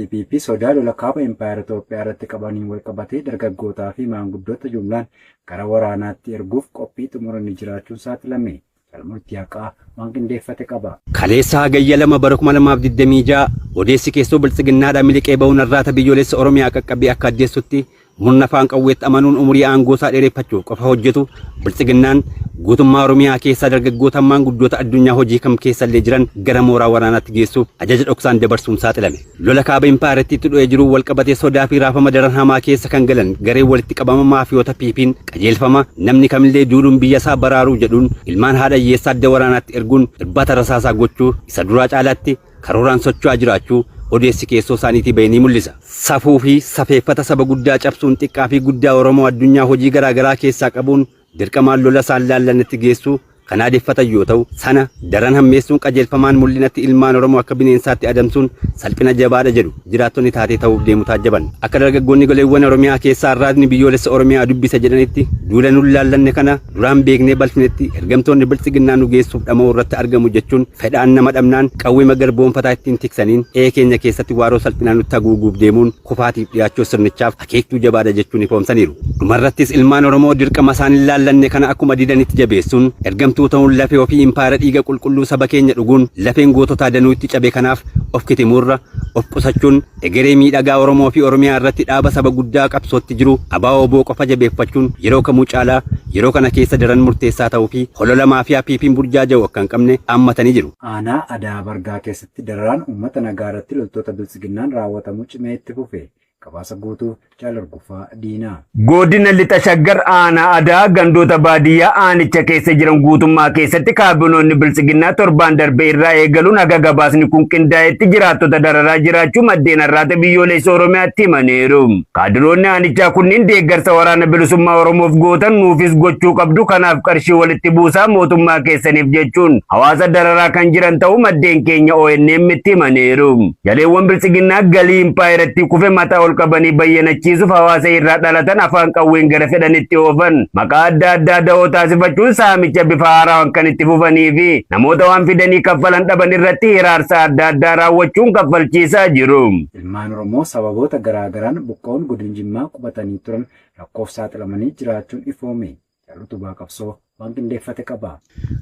Loltootni PP sodaa lola kaaba impaayera Itoophiyaa irratti qabaniin wal qabatee dargaggootaa fi maanguddoota jumlaan gara waraanaatti erguuf qophii xumuranii jiraachuun saaxilame. Jaal Murtii Haqaa waan qindeeffate qaba. Kaleessa Hagayya 2 bara 2026 odeessi keessoo Biltsiginnaadhaa miliqee ba'uun Arraata Biyyoolessa Oromiyaa qaqqabee akka addeessutti murna afaan qawweetti amanuun umurii aangoo isaa dheereffachuuf qofa hojjetu Biltsiginnaan guutummaa Oromiyaa keessaa dargaggoota maanguddoota addunyaa hojii kam keessallee jiran gara mooraa waraanaatti geessuuf ajaja dhoksaan dabarsuun saaxilame. Lola kaaba impaayerattiitti dho'ee jiruun walqabatee sodaa fi raafama daran hamaa keessa kan galan gareen walitti qabama maafiyoota PPn qajeelfama namni kamillee duuluun biyya isaa baraaruu jedhuun ilmaan haadha hiyyeessaa adda waraanaatti erguun irbaata rasaasaa gochuu isa duraa caalaatti karooraan socho'aa jiraachuu odeessi keessoo isaaniitii ba'e ni mul'isa. Safuu fi safeeffata saba guddaa cabsuun xiqqaa fi guddaa Oromoo addunyaa hojii garaa garaa keessaa qabuun dirqamaan lola isaan laallannetti geessuu kan aadeffatan yoo ta'u, sana daran hammeessuun qajeelfamaan mul'inatti ilmaan Oromoo akka bineensaatti adamsuun salphina jabaadha jedhu jiraattonni taatee ta'uuf deemu taajjaban. Akka dargaggoonni goleewwan Oromiyaa keessaa Arraatni Biyyoolessa Oromiyaa dubbise jedhanitti duula nun laallanne kana duraan beeknee balfinetti ergamtoonni Biltsiginnaa nu geessuuf dhama'uu irratti argamu jechuun fedhaan nama dhabnaan qawweema garboomfataa ittiin tiksaniin qe'ee keenya keessatti waaroo salphinaa nutti haguuguuf deemuun kufaatiif dhiyaachuu sirnichaaf akeektuu jabaadha jechuun ifoomsaniiru. Dhumarrattis ilmaan Oromoo dirqama isaan hin laallanne kana akkuma didanitti jabeessuun ergamtuu ta'uun lafee ofii impaayera dhiiga qulqulluu saba keenya dhuguun lafeen goototaa danuu itti cabe kanaaf of kitimuurra of qusachuun egeree miidhagaa Oromoo fi Oromiyaa irratti dhaaba saba guddaa qabsootti jiru ABO-wbo qofa jabeeffachuun yeroo kamuu caalaa yeroo kana keessa daran murteessaa ta'uu fi holola maafiyaa PPn burjaaja'u akka hin qabne dhaammatanii jiru. Aanaa Ada'aa Bargaa keessatti dararaan uummata nagaa irratti loltoota Biltsiginnaan raawwatamu cimee itti fufe. Gabaasa guutuuf Jaal Urgufaa Diinaa. Godina Lixa Shaggar Aanaa Ada'aa gandoota baadiyyaa aanicha keessa jiran guutummaa keessatti kaabinoonni Biltsiginnaa torbaan darbe irraa eegaluun haga gabaasni kun qindaa'etti jiraattota dararaa jiraachuu maddeen Arraata Biyyoolessa Oromiyaatti himaniiru. Kaadiroonni aanichaa kunniin deeggarsa Waraana Bilisummaa Oromoof gootan nuufis gochuu qabdu kanaaf qarshii walitti buusaa mootummaa keessaniif jechuun hawaasa dararaa kan jiran ta'uu maddeen keenya ONM'tti himaniiru. Jaleewwan Biltsiginnaa galii impaayerattii kufe mataa ol qabanii bayyanachiisuuf hawaasa irraa dhalatan afaan qawween gara fedhanitti oofan maqaa adda addaa dahoo taasifachuun saamicha bifa haaraan kan itti fufanii fi namoota waan fidanii kaffalan dhaban irratti hiraarsa adda addaa raawwachuun kaffalchiisaa jiru. Ilmaan Oromoo sababoota garaa garaan buqqa'uun Godin Jimmaa qubatanii turan rakkoof saaxilamanii jiraachuun ifoome. Jaal Utubaa Qabsoo waan qindeeffate qaba.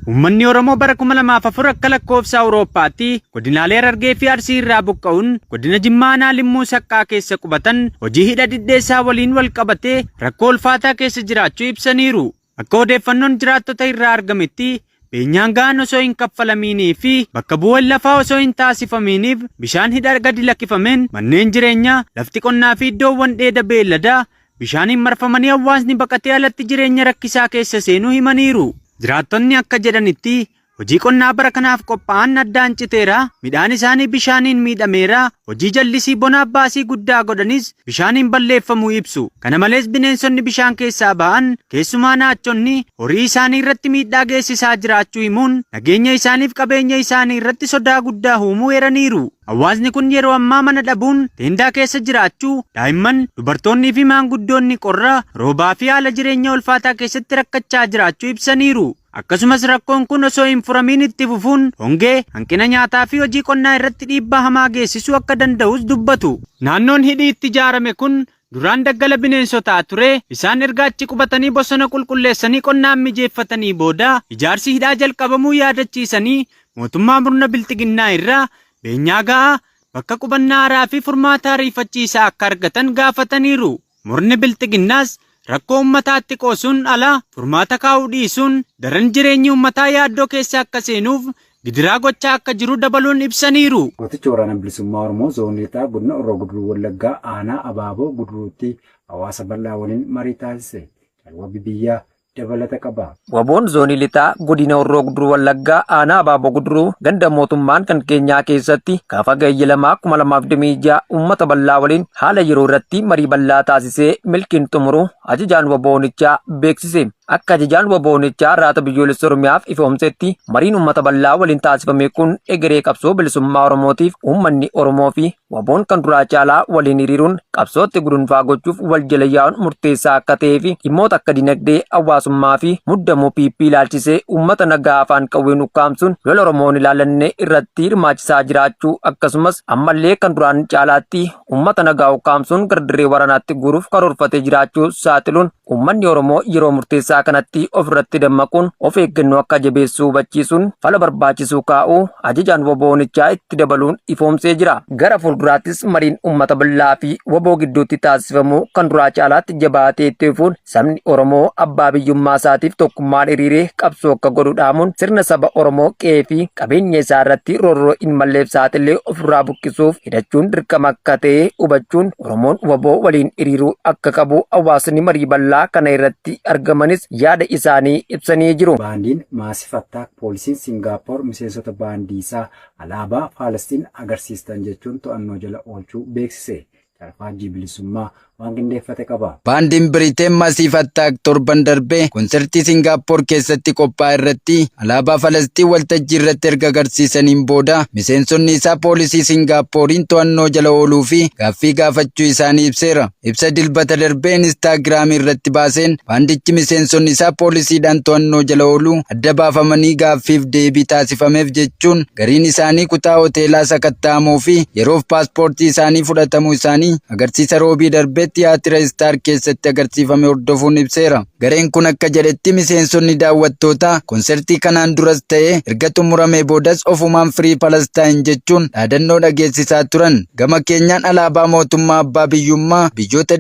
Uummanni Oromoo bara 2004 akka lakkoofsa Awurooppaatti godinaalee Harargee fi Arsii irraa buqqa'uun godina Jimmaa aanaa Limmuu Saqqaa keessa qubatan hojii hidha Dhidheessaa waliin walqabatee rakkoo ulfaataa keessa jiraachuu ibsaniiru. Akka odeeffannoon jiraattota irraa argametti beenyaan gahaan osoo hin kaffalamiinii fi bakka bu'een lafaa osoo hin taasifamiiniif bishaan hidha gadi lakkifameen manneen jireenyaa, lafti qonnaa fi iddoowwan dheeda beelladaa bishaaniin marfamanii hawaasni baqatee alatti jireenya rakkisaa keessa seenuu himaniiru. Jiraattonni akka jedhanitti hojii qonnaa bara kanaaf qophaa'an addaan citeera, midhaan isaanii bishaaniin miidhameera, hojii jallisii bonaaf baasii guddaa godhanis bishaaniin balleeffamuu ibsu. Kana malees bineensonni bishaan keessaa ba'an keessumaa naachonni horii isaanii irratti miidhaa geessisaa jiraachuu himuun nageenya isaaniif qabeenya isaanii irratti sodaa guddaa uumuu eeraniiru. Hawaasni kun yeroo ammaa mana dhabuun teendaa keessa jiraachuu, daa'imman, dubartoonnii fi maanguddoonni qorra, roobaa fi haala jireenya ulfaataa keessatti rakkachaa jiraachuu ibsaniiru. Akkasumas rakkoon kun osoo hin furamiin itti fufuun hongee, hanqina nyaataa fi hojii qonnaa irratti dhiibbaa hamaa geessisuu akka danda'us dubbatu. Naannoon hidhi itti ijaarame kun duraan daggala bineensotaa ture, isaan erga achi qubatanii bosona qulqulleessanii qonnaaf mijeeffatanii booda ijaarsi hidhaa jalqabamuu yaadachiisanii mootummaa murna bilxiginnaa irraa beenyaa ga'aa, bakka qubannaa haaraa fi furmaata ariifachiisaa akka argatan gaafataniiru. Murni bilxiginnaas rakkoo ummataatti qoosuun ala furmaata kaa'uu dhiisuun daran jireenyi ummataa yaaddoo keessa akka seenuuf gidiraa gochaa akka jiru dabaluun ibsaniiru. Gootichi Waraana Bilisummaa Oromoo Zoonii Lixaa Godina Horroo Guduruu Wallaggaa Aanaa Abaaboo Guduruutti hawaasa bal'aa waliin marii taasise. Jaal Wabii Biyyaa dabalata qaba. Waboon Zoonii Lixaa Godina Horroo Guduruu Wallaggaa Aanaa Abaaboo Guduruu ganda mootummaan kan keenyaa keessatti gaafa Hagayya 2, 2026 uummata bal'aa waliin haala yeroo irratti marii bal'aa taasisee milkiin xumuruu ajajaan wbo onichaa beeksise. Akka ajajaan wbo Onichaa Arraata Biyyoolessa Oromiyaaf ifoomsetti, mariin uummata bal'aa waliin taasifame kun egeree qabsoo bilisummaa Oromootiif uummanni Oromoo fi WBOn kan duraa caalaa waliin hiriiruun qabsootti gudunfaa gochuuf wal jala yaa'uun murteessaa akka ta'ee fi dhimmoota akka dinagdee, hawaasummaa fi muddamuu PP ilaalchisee uummata nagaa afaan qawween ukkaamsuun lola Oromoo hin ilaallanne irratti hirmaachisaa jiraachuu akkasumas ammallee kan duraan caalaatti uummata nagaa ukkaamsuun gara dirree waraanaatti guuruuf karoorfatee jiraachuu saaxiluun Uummanni Oromoo yeroo murteessaa kanatti ofirratti dammaquun of eeggannoo akka jabeessu hubachiisuun fala barbaachisuu kaa'uu ajajaan wbo onichaa itti dabaluun ifoomsee jira. Gara fuulduraattis mariin uummata bal'aa fi wbo gidduutti taasifamu kan duraa caalaatti jabaatee itti fufuun sabni Oromoo abbaa biyyummaa isaatiif tokkummaan hiriiree qabsoo akka godhu dhaamuun sirna saba Oromoo qe'ee fi qabeenya isaa irratti roorroo hin malleef saaxilee ofirraa buqqisuuf hidhachuun dirqama akka ta'e hubachuun Oromoon wbo waliin hiriiruu akka qabu hawaasni marii bal'aa kana irratti argamanis yaada isaanii ibsanii jiru. Baandiin Maasiv Attaak poolisiin Singaapoor miseensota baandii isaa alaabaa Faalasxiin agarsiistan jechuun to'annoo jala oolchuu beeksise. Tarfaajjii Bilisummaa waan qindeeffate qaba. Baandiin Biriteen Massive Attack torban darbe konsartii Singaappoor keessatti qophaa'e irratti alaabaa Falasxiin waltajjii irratti erga agarsiisaniin booda miseensonni isaa poolisii Singaappooriin to'annoo jala ooluu fi gaaffii gaafachuu isaanii ibseera. Ibsa Dilbata darbe Inistaagiraamii irratti baaseen baandichi miseensonni isaa poolisiidhaan to'annoo jala ooluu adda baafamanii gaaffiif deebii taasifameef jechuun gariin isaanii kutaa hoteelaa sakatta'amuu fi yeroof paaspoortii isaanii fudhatamuu isaanii agarsiisa Roobii darbe Tiyaatira Istaar keessatti agarsiifame hordofuun ibseera. Gareen kun akka jedhetti miseensonni daawwattootaa konsertii kanaan duras ta'ee erga xumuramee boodas ofumaan Free Palestine jechuun dhaadannoo dhageessisaa turan. Gama keenyaan alaabaa mootummaa abbaa biyyummaa biyyoota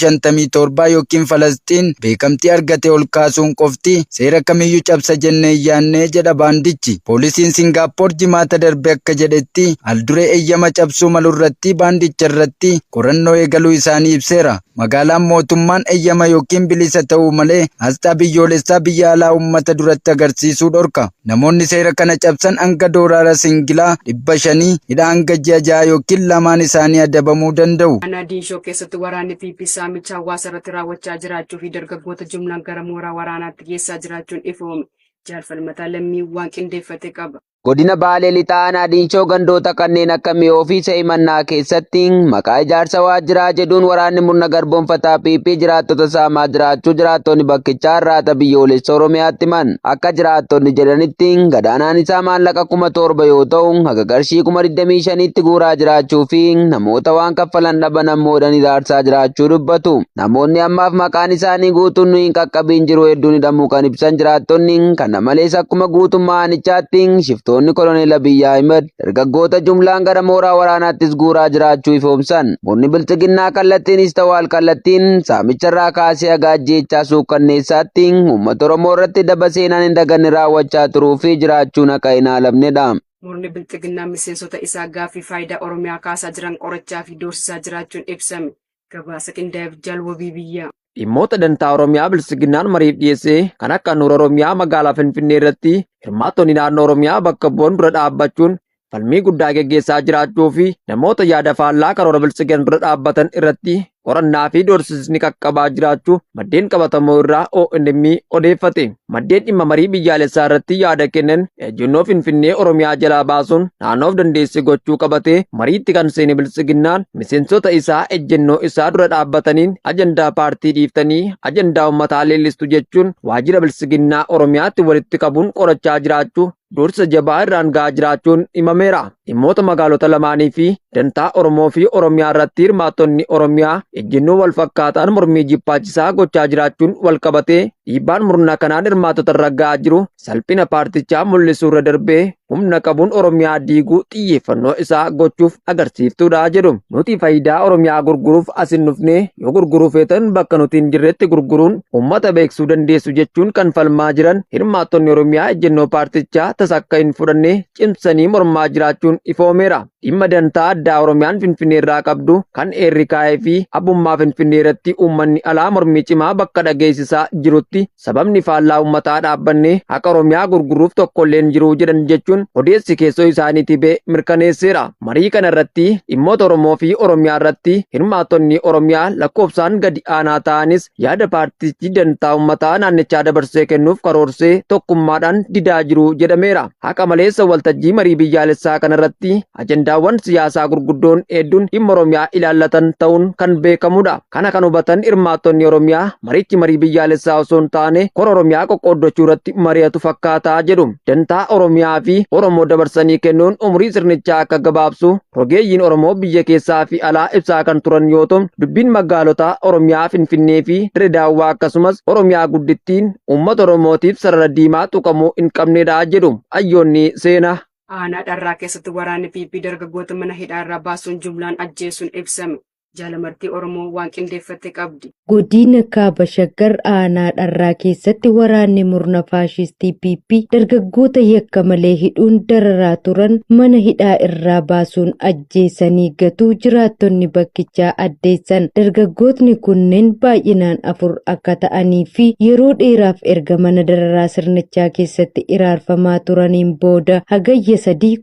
157 ykn Falasxiin beekamtii argate ol kaasuun qofti seera kamiyyu cabsa jennee hin yaadne jedha baandichi. Poolisiin Singaappoor Jimaata darbe akka jedhetti haal-duree eeyyama cabsuu malurratti baandicharratti qorannoo eegaluu isaanii ibseera. Magaalaan mootummaan eyyama ykn bilisa ta'uu malee asxaa biyyoolessaa biyya alaa uummata duratti agarsiisuu dhorka. Namoonni seera kana cabsan hanga doolaara singilaa 500, hidhaa hanga ji'a jahaa ykn lamaan isaanii adabamuu danda'u. Aanaa Diinshoo keessatti waraanni PP saamicha hawaasa irratti raawwachaa jiraachuu fi dargaggoota jumlaan gara mooraa waraanaatti geessaa jiraachuun ifoome. Jaal Falmataa Lammii waan qindeeffate qaba. Godina Baalee Lixaa Aanaa Diinshoo gandoota kanneen akka Mi'oo fi Se'imannaa keessatti maqaa ijaarsa waajjiraa jedhuun waraanni murna garboomfataa PP jiraattota saamaa jiraachuu jiraattonni bakkichaa Arraata Biyyoolessa Oromiyaatti himan. Akka jiraattonni jedhanitti gadaanaan isaa maallaqa 7,000 yoo ta'u haga qarshii 25,000tti guuraa jiraachuu fi namoota waan kaffalan dhaban ammoo hidhanii hiraarsaa jiraachuu dubbatu. Namoonni ammaaf maqaan isaanii guutuun nu hin qaqqabiin jiru hedduun hidhamuu kan ibsan jiraattonni, kana malees akkuma guutummaa aanichaatti shiftoonni Koloneel Abiy Ahimed dargaggoota jumlaan gara mooraa waraanaattis guuraa jiraachuu ifoomsan. Murni Bilxiginnaa kallattiinis ta'u al-kallattiin saamicha irraa kaasee haga ajjeechaa suukkanneessaatti uummata Oromoo irratti daba seenaan hin daganne raawwachaa turuu fi jiraachuun haqa hin haalamnedha. Murni Bilxiginnaa miseensota isaa gaaffii faayidaa Oromiyaa kaasaa jiran qorachaa fi doorsisaa jiraachuun ibsame. Gabaasa qindaa'eef Jaal Wabii Biyyaa. Dhimmoota dantaa Oromiyaa Biltsiginnaan mariif dhiyeesse kan akka handhuura Oromiyaa magaalaa Finfinnee irratti hirmaattonni naannoo Oromiyaa bakka bu'an dura dhaabbachuun falmii guddaa geggeessaa jiraachuu fi namoota yaada faallaa karoora Biltsiginnaa dura dhaabbatan irratti qorannaa fi doorsisni qaqqabaa jiraachuu maddeen qabatamoo irraa ONM odeeffate. Maddeen dhimma marii biyyaalessaa irratti yaada kennan ejjennoo Finfinnee Oromiyaa jalaa baasuun naannoof dandeesse gochuu qabatee mariitti kan seene Biltsiginnaan miseensota isaa ejjennoo isaa dura dhaabbataniin ajandaa paartii dhiiftanii ajandaa uummataa leellistu jechuun waajjira Biltsiginnaa Oromiyaatti walitti qabuun qorachaa jiraachuu doorsisa jabaa irraan ga'aa jiraachuun himameera. Dhimmoota magaalota lamaanii fi dantaa Oromoo fi Oromiyaa irratti hirmaattonni Oromiyaa ejjennoo wal fakkaataan mormii jibbaachisaa gochaa jiraachuun wal qabatee dhiibbaan murna kanaan hirmaattota irra ga'aa jiru salphina paartichaa mul'isuu irra darbee humna qabuun Oromiyaa diiguu xiyyeeffannoo isaa gochuuf agarsiiftuudha jedhu. Nuti faayidaa Oromiyaa gurguruuf as hin dhufne, yoo gurguruu feetan bakka nuti hin jirretti gurguruun uummata beeksisuu dandeessu jechuun kan falmaa jiran hirmaattonni Oromiyaa ejjennoo paartichaa tasa akka hin fudhanne cimsanii mormaa jiraachuun ifoomeera. Dhimma dantaa addaa Oromiyaan Finfinnee irraa qabdu kan eerri kaa'ee fi abbummaa Finfinnee irratti uummanni alaa mormii cimaa bakka dhageessisaa jirutti sababni faallaa uummataa dhaabbannee haqa Oromiyaa gurguruuf tokkolleen jiru jedhan jechuun jiraachuun odeessi keessoo isaaniitii ba'e mirkaneesseera. Marii kana irratti dhimmoota Oromoo fi Oromiyaa irratti hirmaattonni Oromiyaa lakkoofsaan gadi aanaa ta'anis yaada paartichi dantaa uummataa naannichaa dabarsee kennuuf karoorsee tokkummaadhaan didaa jiru jedhameera. Haqa maleessa waltajjii marii biyyaalessaa kanarratti ajandaawwan siyaasaa gurguddoon hedduun dhimma Oromiyaa ilaallatan ta'uun kan beekamudha. Kana kan hubatan hirmaattonni Oromiyaa marichi marii biyyaalessaa osoo hin taane kora Oromiyaa qoqqooddachuu irratti mari'atu fakkaataa jedhu. Dantaa Oromiyaa fi Oromoo dabarsanii kennuun umurii sirnichaa akka gabaabsu rogeeyyiin Oromoo biyya keessaa fi alaa ibsaa kan turan yoo ta'u, dubbiin magaalotaa Oromiyaa Finfinnee fi Dirre Daawwaa akkasumas Oromiyaa guddittiin uummata Oromootiif sarara diimaa tuqamuu hin qabnedha jedhu hayyoonni seenaa. Aanaa Dharraa keessatti waraanni PP dargaggoota mana hidhaa irraa baasuun jumlaan ajjeesuun ibsame. Jaalamartii Oromoo waan qindeeffatte qabdi. Godina Kaaba Shaggar aanaa Dharraa keessatti waraanni murna faashistii PP dargaggoota yakka malee hidhuun dararaa turan mana hidhaa irraa baasuun ajjeesanii gatuu jiraattonni bakkichaa addeessan. Dargaggootni kunneen baay'inaan 4 akka ta'anii fi yeroo dheeraaf erga mana dararaa sirnichaa keessatti iraarfamaa turaniin booda Hagayya 3,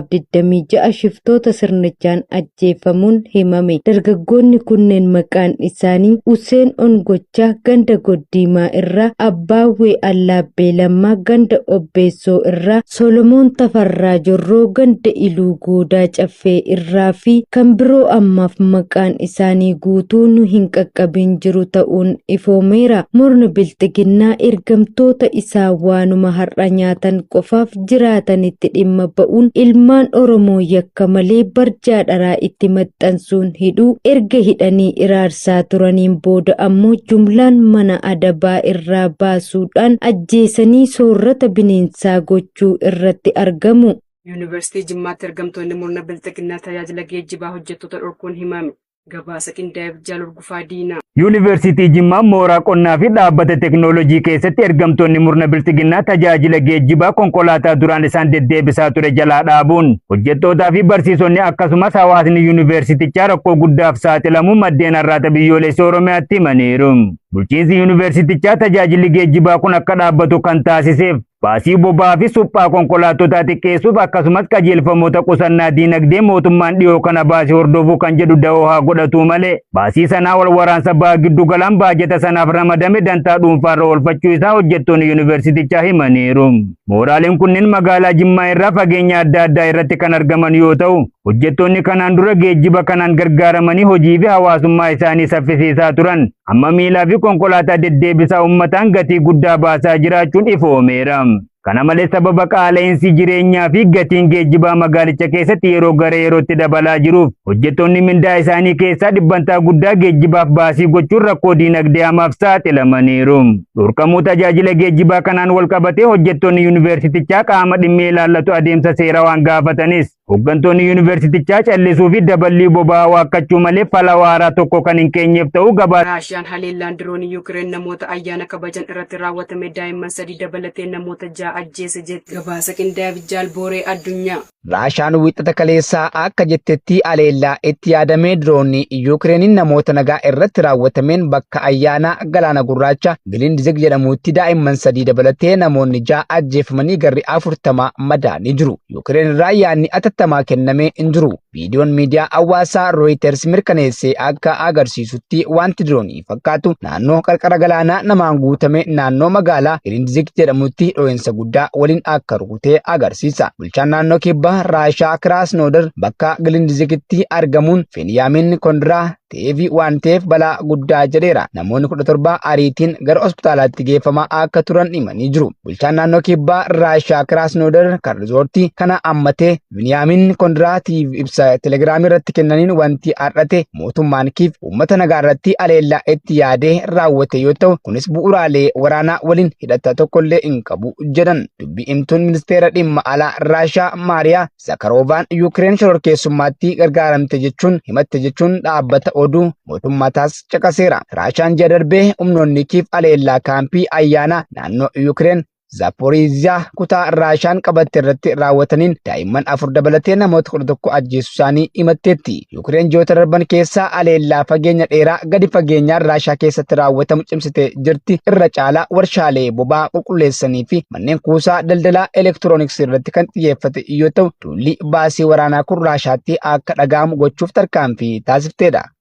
2026 shiftoota sirnichaan ajjeefamuun himame. Dargaggoonni kunneen maqaan isaanii Huseen Ongochaa ganda Goddiimaa irraa, Abbaawwee Allaabbee Lammaa ganda Obbeessoo irraa, Solomoon Tafarraa Jorroo ganda Iluu Goodaa Caffee irraa fi kan biroo ammaaf maqaan isaanii guutuu nu hin qaqqabin jiru ta'uun ifoomeera. Murni Bilxiginnaa ergamtoota isaa waanuma har'a nyaatan qofaaf jiraatanitti dhimma ba'uun ilmaan Oromoo yakka malee barjaa dharaa itti maxxansuun hidhuu, erga hidhanii iraarsaa turaniin booda ammoo jumlaan mana adabaa irraa baasuudhaan ajjeesanii soorrata bineensaa gochuu irratti argamu. Yuunivarsiitii Jimmaatti ergamtoonni murna Bilxiginnaa tajaajila geejjibaa hojjettoota dhorkuun himame. Gabaasa qindaa'eef Jaal Hurgufaa Diinaa. Yuunivarsiitii Jimmaa mooraa qonnaa fi dhaabbata teknoolojii keessatti ergamtoonni murna bilxiginnaa tajaajila geejjibaa konkolaataa duraan isaan deddeebisaa ture jalaa dhaabuun hojjettootaa fi barsiisonni akkasumas hawaasni yuunivarsiitichaa rakkoo guddaaf saaxilamuu maddeen Arraata Biyyoolessa Oromiyaatti himaniiru. Bulchiinsi yuunivarsiitichaa tajaajilli geejjibaa kun akka dhaabbatu kan taasiseef baasii boba'aa fi suphaa konkolaattotaa xiqqeessuuf akkasumas qajeelfamoota qusannaa diinagdee mootummaan dhiyoo kana baase hordofuu kan jedhu da'oo haa godhatuu malee baasii sanaa wal waraansa baha giddu galaan baajata sanaaf ramadame dantaa dhuunfaarra oolfachuu isaa hojjettoonni yuunivarsiitichaa himaniiru. Mooraaleen kunneen magaalaa Jimmaa irraa fageenya adda addaa irratti kan argaman yoo ta'u, hojjettoonni kanaan dura geejjiba kanaan gargaaramanii hojii fi hawaasummaa isaanii saffisiisaa turan amma miilaa fi konkolaataa deddeebisaa uummataan gatii guddaa baasaa jiraachuun ifoomeera. Kana malees sababa qaala'insi jireenyaa fi gatiin geejjibaa magaalicha keessatti yeroo gara yerootti dabalaa jiruuf hojjettoonni mindaa isaanii keessaa dhibbantaa guddaa geejjibaaf baasii gochuun rakkoo diinagdee hamaaf saaxilamaniiru. Dhorkamuu tajaajila geejjibaa kanaan walqabatee hojjettoonni yuunivarsiitichaa qaama dhimmi ilaallatu adeemsa seeraa waan gaafatanis Hooggantoonni yuunivarsiitichaa callisuu fi daballii boba'aa waakkachuu malee fala waaraa tokko kan hin keenyeef ta'uu gabaasa. Raashiyaan haleellaan diroonii Yukireen namoota ayyaana kabajan irratti raawwatame daa'imman 3 dabalatee namoota 6 ajjeese jette. Gabaasa qindaa'eef Jaal Booree Addunyaa. Raashaan Wiixata kaleessaa akka jettetti haleellaa itti yaadamee diroonii Yukireeniin namoota nagaa irratti raawwatameen bakka ayyaanaa Galaana Gurraacha Gilindizig jedhamutti daa'imman 3 dabalatee namoonni 6 ajjeefamanii garri 40 madaa'anii jiru. Yukireen irraa yaadni atattamaa kenname hin jiru. Viidiyoon miidiyaa hawaasaa Reuters mirkaneesse akka agarsiisutti wanti diroonii fakkaatu naannoo qarqara galaanaa namaan guutame naannoo magaalaa Gilindzik jedhamutti dho'insa guddaa waliin akka rukute agarsiisa. Bulchaan naannoo kibba Raashaa Kiraasnoodar bakka Gilindzikitti argamuun Feniyaamin Kondiraa ta'eefi waan ta'eef balaa guddaa jedheera. Namoonni 17 ariitiin gara hospitaalaatti geeffamaa akka turan himanii jiru. Bulchaan naannoo kibbaa Raashaa Kiraasnoodar kan rizoortii kana ammatee Biniyaamin Kondiraatiif ibsa telegiraamii irratti kennaniin wanti har'ate mootummaan Kiiv uummata nagaa irratti haleellaa itti yaadee raawwate yoo ta'u kunis bu'uuraalee waraanaa waliin hidhata tokkollee hin qabu jedhan. Dubbii himtuun ministeera dhimma alaa Raashaa Maariyaa Zakaroovaan Yuukireen shororkeessummaatti gargaaramte jechuun himatte jechuun dhaabbata oduu mootummaa taas caqaseera. Raashaan ji'a darbee humnoonni Kiiv haleellaa kaampii ayyaanaa naannoo Yuukireen Zaaporiizhiyaa kutaa Raashaan qabatte irratti raawwataniin daa'imman 4 dabalatee namoota 11 ajjeesuu isaanii himatteetti. Yuukireen ji'oota darban keessaa aleellaa fageenya dheeraa gadi fageenyaan Raashaa keessatti raawwatamu cimsitee jirti. Irra caalaa warshaalee boba'aa qulqulleessanii fi manneen kuusaa daldalaa elektirooniksii irratti kan xiyyeeffate yoo ta'u, duulli baasii waraanaa kun Raashaatti akka dhaga'amu gochuuf tarkaanfii taasifteedha.